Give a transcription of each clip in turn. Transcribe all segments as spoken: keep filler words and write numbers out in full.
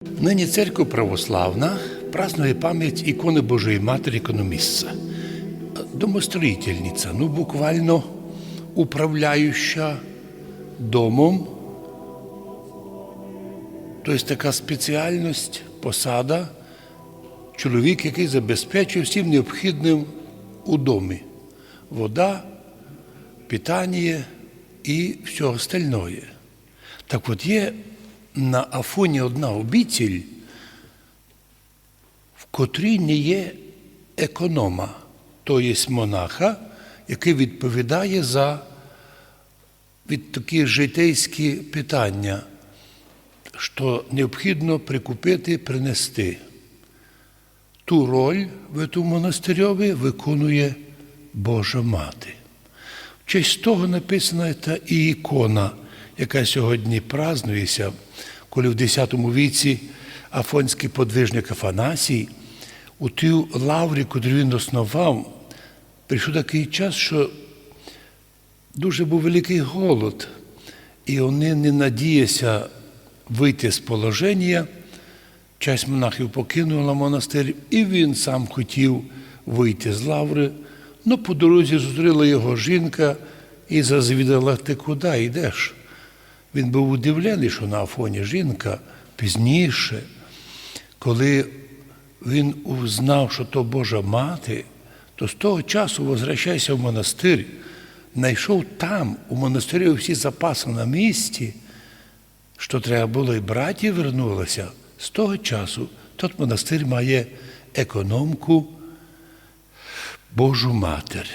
Нині церковь православна празнує память іконы Божої Матері Економісца. Домостроїтельниця, ну, буквално управляюча домом, то єсть така спеціальность, посада, чоловік, якый забезпечує всім необхідным у домі. Вода, питаніє і всьо остальноє. Так от є на Афоні одна обитель, в котрій не є економа, то єсть монаха, якый відповідає за від такі житейські питаня, што необхідно прикупити, принести. Ту роль в ту монастирьови виконує Божа Мати. В честь того написана та і ікона, яка сьогодні празнує ся, коли в десятому віці афонськый подвижник Афанасій у тій лаврі, котру він основав, прийшов такый час, што дуже быв великый голод, і они, не надіяся выйти з положенія, часть монахів покинула монастир, і він сам хотів выйти з лавры. Но по дорозі зустріла його жінка і зазвідала: «Ты куды йдеш?» Він быв удивленый, што на Афоні жінка. Пізніше, коли він узнав, што то Божа Мати, то з того часу возвращайся в монастир, найшов там, у монастирю, всі запасы на місці, што треба было, і братія вернулася. З того часу тот монастир має економку Божу Матір.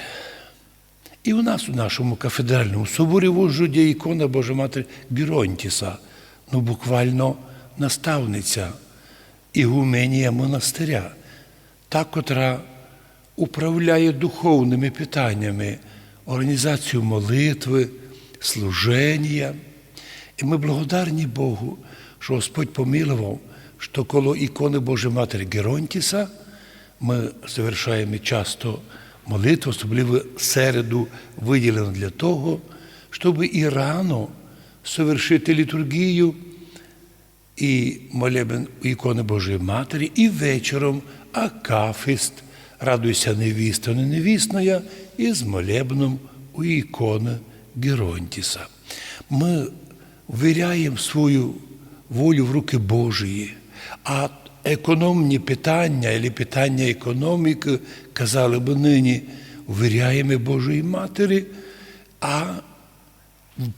І у нас, у нашому кафедральному соборі в Ужгороді, ікона Божої Матері Геронтіса, ну, буквално наставниця, ігуменія монастиря, та, котра управляє духовными питанями, організацію молитвы, служенія. І мы благодарні Богу, што Господь помиловав, што коло іконы Божої Матері Геронтіса мы совершаєме часто молитву, особливо середу выділену для того, щоб і рано совершити літургію і молебен у іконы Божої Матері, і вечором акафіст «Радуйся, невісто ненавісноя» із молебном у іконы Геронтіса. Мы ввіряєме свою волю в руки Божії, а економні питаня, або питаня економікы, казали бы нині, ввіряєме Божої Матері, а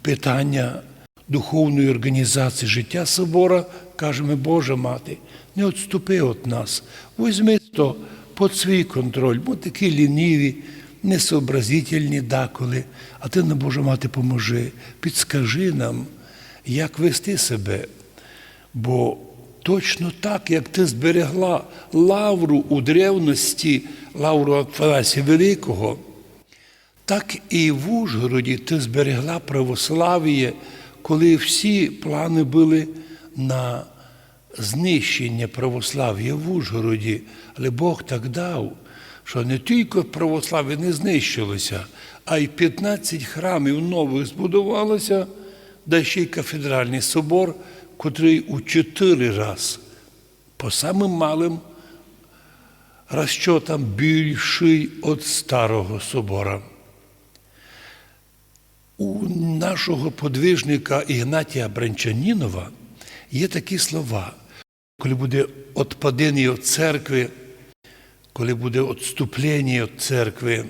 питаня духовної організації життя собора, кажеме: «Божа Мати, не отступи од нас, возьми то під свій контроль, мы такі ліниві, несообразительні даколи, а ты нам, Божа Мати, поможи, підскажи нам, як вести себе». Бо точно так, як ты зберегла лавру у древности, лавру Афанасія Великого, так і в Ужгороді ты зберегла православіє, коли всі планы были на знищеня православія в Ужгороді. Але Бог так дав, што не тілько православіє не знищилося, а й пятнадцять храмів новых збудовалося, да ще й кафедральный собор, котрый у чотыри раз по самым малым расчётам більшый од старого собора. У нашого подвижника Ігнатія Брянчанінова є такі слова: коли буде отпаденя од церкви, коли буде отступлення од церкви,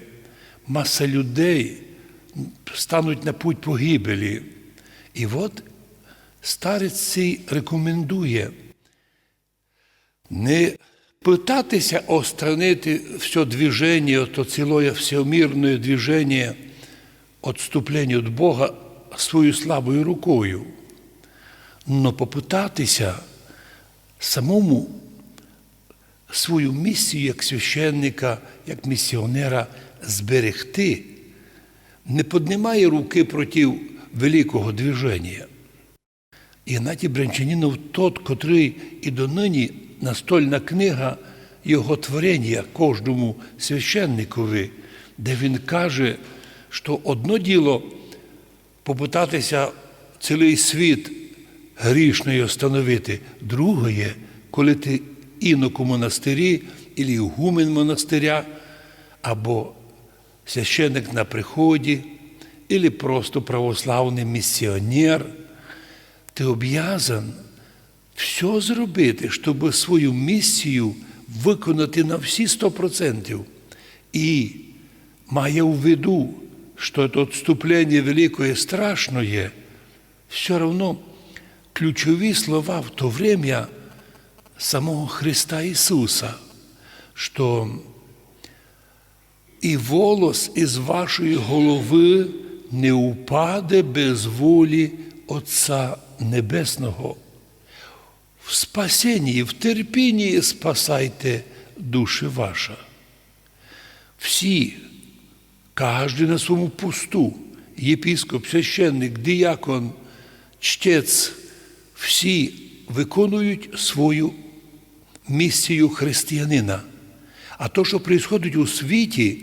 маса людей стануть на путь погибелі. І от старець сей рекомендує не пытати ся остранити всьо движеня, то цілоє всемірноє движеня отступлення од Бога свою слабою рукою, но попытати ся самому свою місію як священника, як місіонера зберегти, не поднимає руки проти великого движеня. Ігнатій Брянчанінов тот, котрый і донині настольна книга його творення кожному священникови, де він каже, што одно діло попытати ся цілый світ грішно його становити. Другоє, коли ти інок у монастирі, или ігумен монастиря, або священник на приході, или просто православный місіонер, ти обязан всьо зробити, щоб свою місію виконати на всі сто процентів. І має в виду, що це отступлення великоє страшноє, всьо равно ключові слова в то время самого Христа Ісуса, що і волос із вашої голови не упаде без волі Отця Небесного. В спасенні, в терпінні спасайте душі ваші. Всі, каждый на своєму посту, єпископ, священник, діякон, чтець, всі виконують свою місію християнина. А то, що происходить у світі,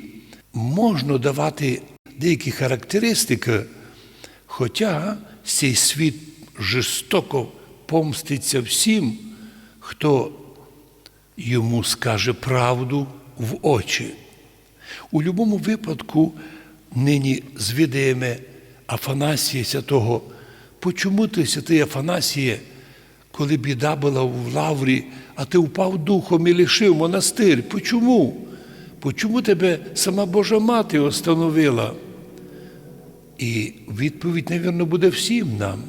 можна давати деякі характеристики, хоча сей світ жорстоко помститься всім, хто йому скаже правду в очі. У любому випадку нині звідаєме Афанасія святого. Почому ти, святый Афанасіє, коли біда была в лаврі, а ти впав духом і лишив монастир? Почому? Почому тебе сама Божа Мати остановила? І відповідь, навірно, буде всім нам.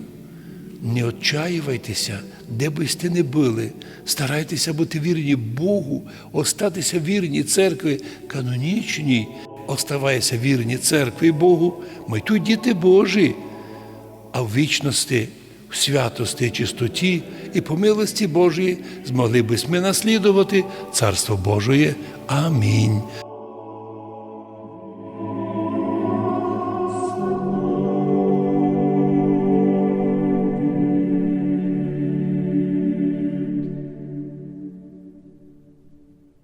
Не отчаивайтеся, де бы сьте не были. Старайтеся быти вірні Богу, остатися вірні церкви канонічній. Оставайся вірні церкви і Богу, мы тут діти Божі, а в вічности, в святости і чистоті і по милости Божій змогли бы сьме наслідовати Царство Божоє. Амінь.